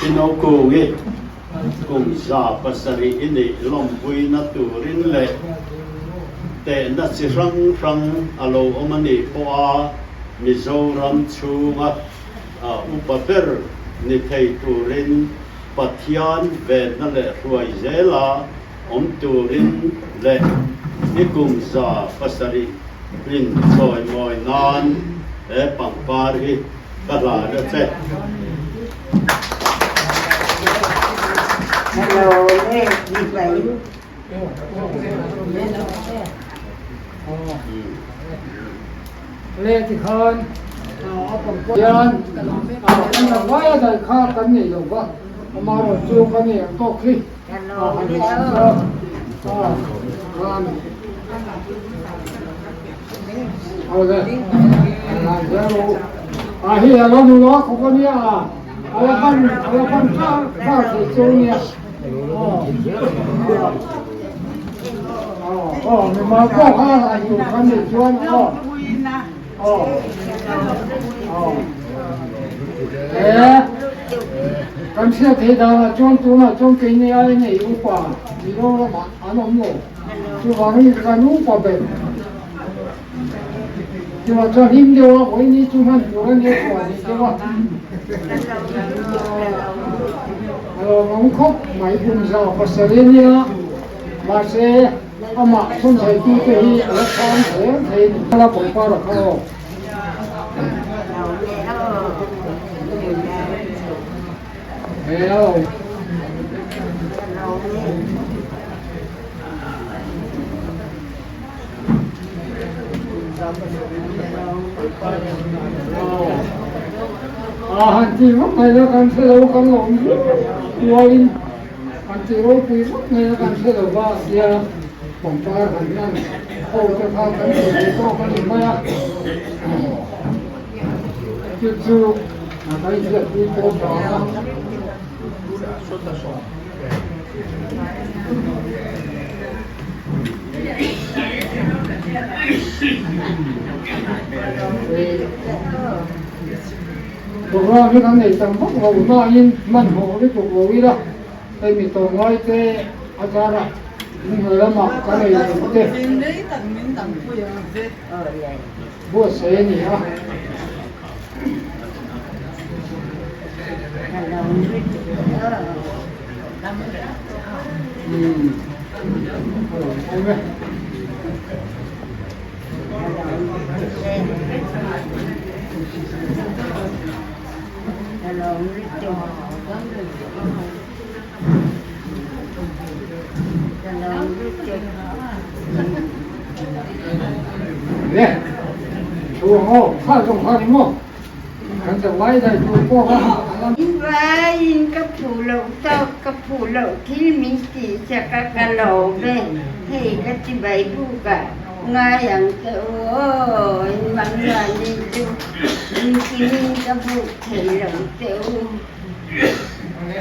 Pinokungi kum 700 i neih lawmpuina turin leh tehna chi hrang hrang a lo awm a nih pawha Mizoram chhunga upa ber ni thei turin Pathian venna leh hruai zela awm turin leh i kum 700 tlin chawimawi nan he pangpar hi ka hlan a che. Le tikhan a pangpar hian kan la vai a dai kha kan nei lo va, amaherawhchu ka nei ang tawk hi. Kan hriat theih danah chuan tunah chuan keini ai nei upa Mizoramah an awm lo. Chuvangin kan upa ber chuvah chuan hlim deuh a vawiini chu hman tur a nia chhuah ni deuh a. A lawmawm khawp mai kum 700 a nia mahse Amah thunhleitute hi a la chhang hle thei ni. La pawngpar a kha aw. He aw. A han ti vak mai la kan hre lo kan lawm rualin An ti ropui vak mai a, kan hre lo va tia pangpar han hlan ho te kha kan ti ve tawk a ni mai a, chu chu a kan hriatpui pawh vang a. Program hi kan nei tam vak lo nain hmanhmawh lutuk lo ila hei mi tawngngai te a zarah inhnuai lamah kan ei tur te buatsaih a ni a. Le chhuang aw kha zawng kha ni maw kan chak lai dai tur pawh kha Vaiin ka phu loh tawk ka phu loh thil min tih chak a ka lawm e hei ka ti bai buk a. Ngai ang che u aw, in Mangani chu engtimin ka buk thei lo che u,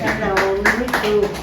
ka lawm lutuk.